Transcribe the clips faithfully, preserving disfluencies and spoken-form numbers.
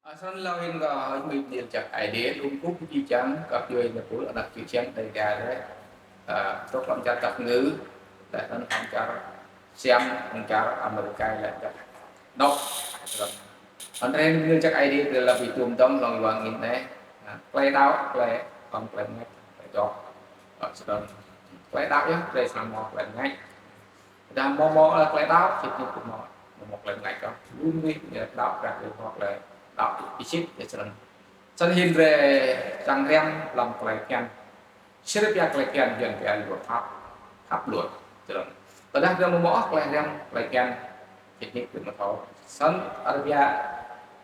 Asal lau hin ka hoi mui nil jak Aê Diê, lum kup ji jang, ka yoi na pul, anak ji jang, dai ga re. Tok lam jar tak ngư, leh nan lam jar Siam, lam jar Amerika, leh jar. Nok, asal. Anre nil jak Aê Diê, leh labi tum dong, long yuang ngin ne. Klei đăo, klei, lam klei ngăt, klei dôk. Asal. Klei đăo ya, klei sang mâo, klei ngăt. Dah mâo mâo, klei đăo, sĭt nik mâo, mâo mâo klei ngăt kơ. Lum nik, ya đăo, dah klei mâo klei đăo, isit, ya srăng. Srăng hin re, srăng riam, lam klei kian. Srip ya klei kian, yan pia luật pháp, pháp luật, srăng. Tơdah drei mâo mâo klei riam, klei kian, sĭt nik drei mâo thâo. Srăng, arvia,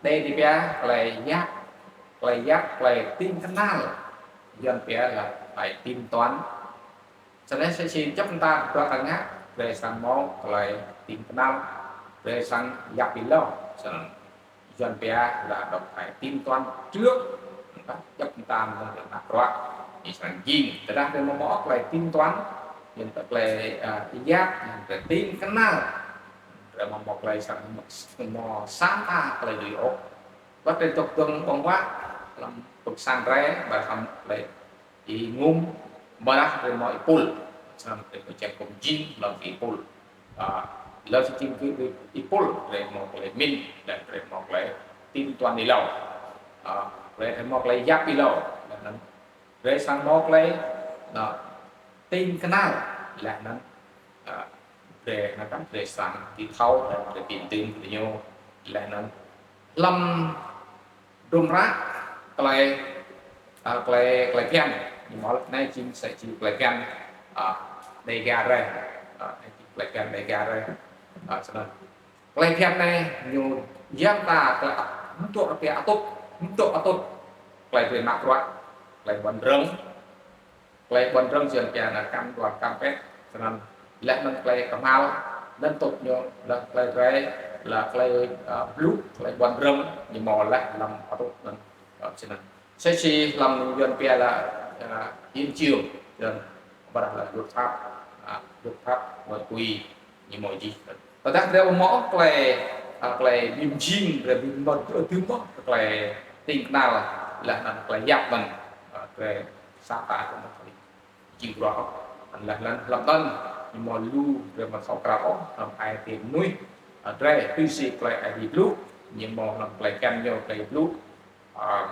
đei di pia, klei yap, klei yap, klei tĭng knal, yan pia là phải tính toán. Snăn si jăp mta bruă kơ ngă, drei srăng mâo klei tĭng knal, drei srăng yap êlâo, snăn. Yuăn pia là độc tài tính toán trước, jăp mta mơ̆ng drei ngă bruă, ñu srăng jing. Tơdah drei mâo mâo klei tính toán, yuăn pia klei, a, yap, drei tĭng knal, drei mâo mâo klei srăng mâo sa mta klei dưi ôh. Wăt drei dôk dơ̆ng ƀơ̆ng huă, hlăm pưk sang drei, ƀă hlăm klei êngŭm, ƀiădah drei mâo êpul. Snăn drei mâo čang kơ jing hlăm êpul. A, hlăm si jing kơ êpul, drei mâo klei mĭn, leh drei mâo klei tính toán êlâo. A, drei mâo klei yap êlâo, leh anăn drei srăng mâo klei, na, tĭng knal, leh anăn, a, drei, na, kan drei srăng dưi thâo, leh drei bi mdưm kơ ñu, leh anăn hlăm hdruôm hră klei, a, klei, klei bhiăn. Ñu mâo leh anei jing sa čô klei bhiăn, a, Dega drei. A, anei jing klei bhiăn Dega drei. A, snăn. Klei bhiăn anei ñu yang ta klei ăt, mtŭ rpia atŭt, mtŭ atŭt. Klei drei mă bruă, klei ƀuăn rơ̆ng, klei ƀuăn rơ̆ng jing pia na kam ƀuăn kam pĕ, snăn leh anăn klei kmhal, anăn tŭt ñu, leh klei drei, leh klei, a, blŭ, klei ƀuăn rơ̆ng, ñu mâo leh hlăm atŭt anăn, a, snăn. Sĭt si hlăm yuăn pia là, a, hiến chương, snăn, ƀiădah là luật pháp, a, luật pháp nội quy, ñu mâo jih. Tơdah drei mâo klei, a, klei bi mjing, drei bi mâo, drei bi mâo klei tĭng knal, leh anăn klei yap mơ̆n, a, drei sa ta kơ mâo klei jing bruă. Leh anăn hlăm anăn, ñu mâo lu drei mâo thâo krao ôh, hlăm ai tiê mnuih, a, drei tui si klei Aê Diê blŭ, ñu mâo hlăm klei kian ñu klei blŭ, a,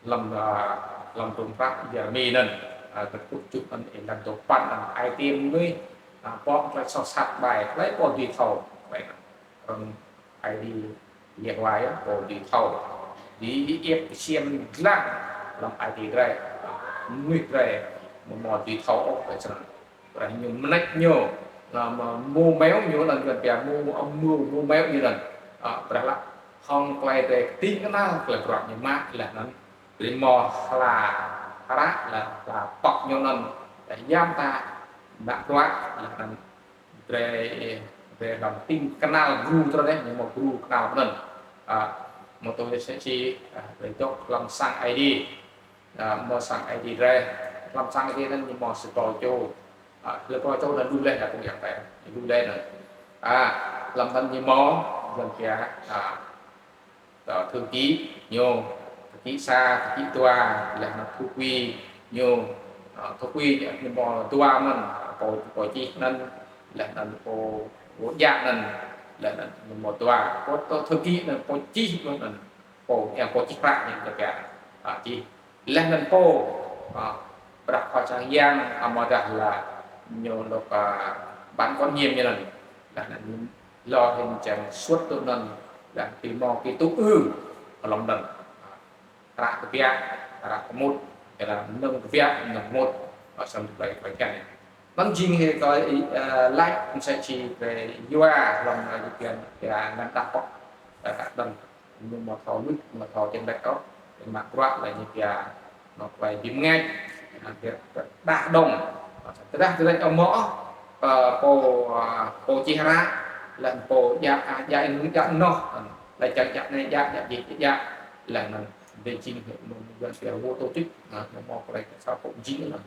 hlăm, a, hlăm hdruôm hră Yêrêmi anăn, a, kdrêč kjuh anăn, êlan dua păn anăn, ai tiê mnuih, a, pŏk klei soh sat ƀai, klei pô dưi thâo, klei anăn. Arăng Aê Diê Yêhôwa yơh, pô dưi thâo. Dưi iêp ksiêm dlăng hlăm ai tiê drei. Mnuih drei, amâo mâo dưi thâo ôh, klei snăn. Brei ñu mnêč ñu, na, mâo mâo meo ñu anăn, yuăn pia mâo, mâo, mâo meo ñu anăn. A, brei leh hŏng klei drei tĭng knal klei bruă ñu mă leh anăn. Drei mâo hla hră leh hla pŏk ñu anăn. Leh ya mta mă bruă leh anăn. Drei, drei hlăm tĭng knal gru drei anei, ñu mâo gru knal anăn. A, mâo tui si, si, a, drei dôk hlăm sang Aê Diê. A, mâo sang Aê Diê drei. Hlăm sang Aê Diê anăn ñu mâo sa tlâo čô. A, hlei tlâo čô anăn lu leh, ya kung yang tai. Lu leh anăn. A, hlăm anăn ñu mâo, yuăn pia, a, a, thư ký ñu, thư ký sa, thư ký dua, leh anăn thư ký ñu, a, thư ký ñu, ñu mâo dua anăn, pô, pô čih anăn, leh anăn pô, pô djă anăn, leh anăn ñu mâo dua. Pô, pô thư ký anăn, pô čih anăn, pô, yang pô čih prăk ñu, ñu pia, a, čih. Leh anăn pô, a, prăk kơ sang yang, amâodah leh ñu lŏ, a, ban kơ ñu anăn. Leh anăn lŏ hĭn čiăng suôt tŭ anăn, leh bi mâo kơ tŭ ư, hlăm anăn. Hră kbiă, hră kmŭt, leh anăn mnơ̆ng kbiă, mnơ̆ng kmŭt, a, snăn klei, klei kian. Anăn jing hĕ kơ, a, lač msĕ si drei yua hlăm, a, yu kian, ya, ngăn dah pŏk, a, dah dơ̆ng. Ñu amâo thâo luč, amâo thâo čem lĕ ôh, mă bruă leh ñu pia, mâo klei bi mngač, a, pia đah dŏng. Tơdah drei amâo ôh, a, pô, a, pô čih hră, leh pô djă, a, djă, djă noh, leh djă, djă anei, djă, djă jih, djă, leh anăn drei jing hĕ mơ̆ng yuăn pia vô tổ chức, a, amâo mâo klei sa pô jing anăn.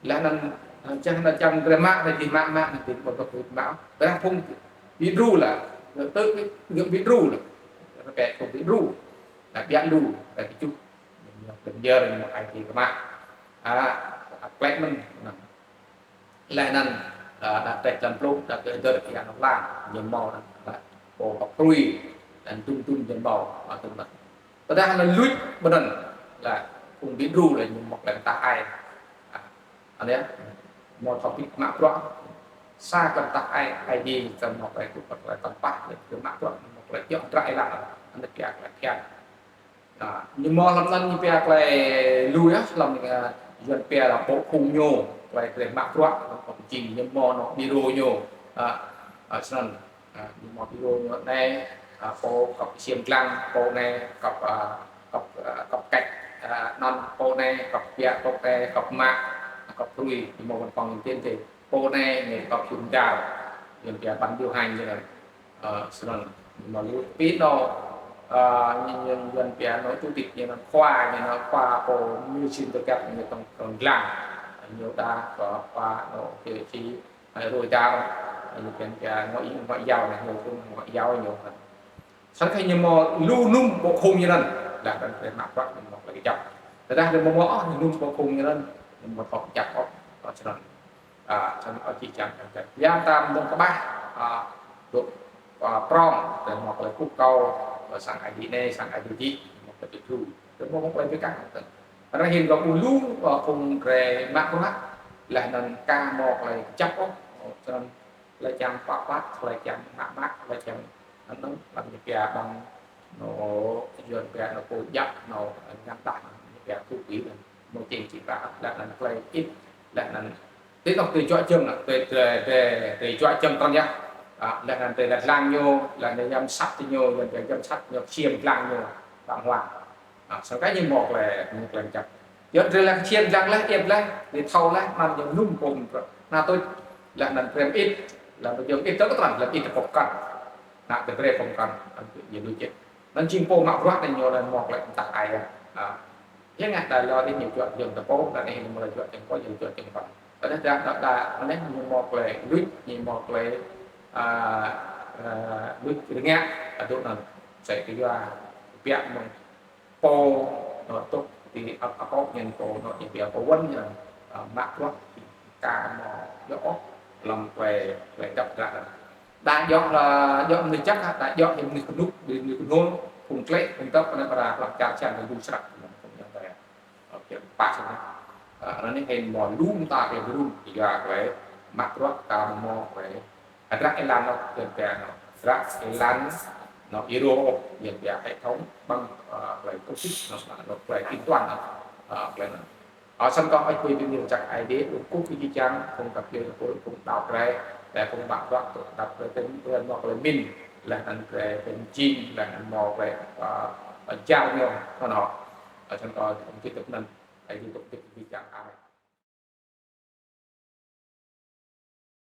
Leh anăn, a, čiăng anăn čiăng drei mă, drei bi mă, mă, drei bi mă, drei bi mă. Drei phung bi đru leh, tơ bi, bi đru leh. Kơ phung bi đru, leh ƀiă lu, leh kčŭt, leh mjơr, leh ai ti kmah. A, klei mĭn, leh anăn, a, đa trek hlăm pluh, đa kơ dơr kiăng lăng, ñu mâo anăn, leh pô kăp hrui, leh dŭm dŭm ñu mâo, a, tơdah anăn luč ƀơnăn, leh phung bi đru, leh ñu mâo klei mtă ai. A, anei, mâo thâo bi mă bruă. Sa klei mtă ai, ai di, tơdah mâo klei kŭp, klei tăm pah, leh kơ mă bruă, mâo klei djŏ dră êlan, anei pia klei thian. A, ñu mâo hlăm anăn ñu pia klei lu yơh, hlăm, a, Yuăn pia là bộ khung ñu, klei drei mă bruă, hlăm công trình ñu mâo anôk bi đru ñu. A, a, snăn, a, ñu mâo bi đru ñu anei, a, pô kăp ksiêm dlăng, pô anei kăp, a, kăp, a, kăp kĕč, a, anăn, pô anei kăp ƀiă, pô anei kăp mă, kăp hrui, ñu mâo văn phòng tiên thì pô anei ñu kăp jŭm dar, Yuăn pia ban điều hành ñu anăn. Ơ, snăn, ñu mâo lu bi anôk, ơ, ñu, ñu, Yuăn pia anôk chủ tịch ñu anăn khua, ñu anăn khua pô ñu sĭn tơ găp ñu tŏng, tŏng dlăng. Ñu đa khua, khua anôk kơ si, ai rui dar, ñu pia, pia ngoại, ngoại giao anei, ñu phung ngoại giao ñu. Snăn kơ ñu mâo lu nŭm bộ khung ñu anăn, leh anăn drei mă bruă ñu mâo klei kjăp. Tơdah drei mâo, mâo nŭm bộ khung ñu anăn, ñu mâo thâo kjăp ôh, ơ, snăn. A, snăn ơ jih jang, jih jang. Ya tam dơ̆ng kƀah, a, dôk, a, prŏng, drei mâo klei kŭp kâo, a, sang ai di anei, sang ai di dih, mâo klei bi đru. Drei mâo, mâo klei bi kah. Ară anei hĭn kơ ƀuh lu, a, phung drei mă bruă, leh anăn ka mâo klei kjăp ôh, snăn klei čiăng pă pă, klei čiăng mă mă, klei čiăng anăn, hlăm ñu pia ƀăng, anôk, Yuăn pia anôk pô djăp, anôk ngăn tah, ñu pia thu phí anăn, mâo čing čing ră, leh anăn klei ĭt, leh anăn ti anôk drei juă jơ̆ng, drei, drei, drei, drei juă jơ̆ng trăn yơh. A, leh anăn drei leh dlăng ñu, leh anăn giám sát ñu, leh anăn giám sát ñu, ksiêm dlăng ñu, ƀăng huă. A, snăn kơ ñu mâo klei, mâo klei kjăp. Yơh drei leh ksiêm dlăng leh, iêp leh, drei thâo leh, anăn ñu nŭm pô mprơ. Anăn tuč, leh anăn drei ĭt, leh anăn drei ĭt tơ kơ trăn, leh ĭt tơ pŏk kăn. Anăn drei brei pŏk kăn, anăn ñu lu čĭt. Anăn jing pô mă bruă anei ñu leh mâo klei mtă ai. A, ya ngă đa lŏ dih ñu juă jơ̆ng tơ pô, đa anei ñu mâo leh juă jơ̆ng pô, ñu juă jơ̆ng pô. Tơdah đa, đa, đa, anei ñu mâo klei luč, ñu mâo klei, a, a, luč rơngiă, adŭ anăn. Msĕ kơ yua, biă mơ̆ng pô, anôk tŭk ti ăp akŏ ñu pô, anôk ñu pia pô wăn ñu, a, mă bruă, ka mâo djŏ ôh, hlăm klei, klei dăp dră anăn. Đa djŏ, a, djŏ mnuih jăk, đa djŏ mnuih knŭk, mnuih knhông, phung tlĕ, phung dăp, anăn ƀiădah hlăm čar čiăng lu snăk, phung ñu anei. Ơ, kơ pă snăk. A, anăn hĭn mâo lu mta klei bi rŭng, ya klei mă bruă ka mâo klei. Hdră êlan anôk, Yuăn pia anôk. Hdră êlan anôk êrô, Yuăn pia hệ thống ƀăng, a, klei tổ chức, anôk, anôk klei kiểm toán, a, klei anăn. A, snăn kơ ăt bi bi ñu čăk ai di, ung kuh kơ jih jang, phung kăp djuê, phung, phung đăo drei, leh phung mă bruă, phung đăo drei, phung, phung mâo klei mĭn, leh anăn klei, phung jing, leh anăn mâo klei, a, a, jar ñu, anăn. A, snăn kơ ung kơ tŭk anăn, ai di tŭk tŭk kơ jih jang ai.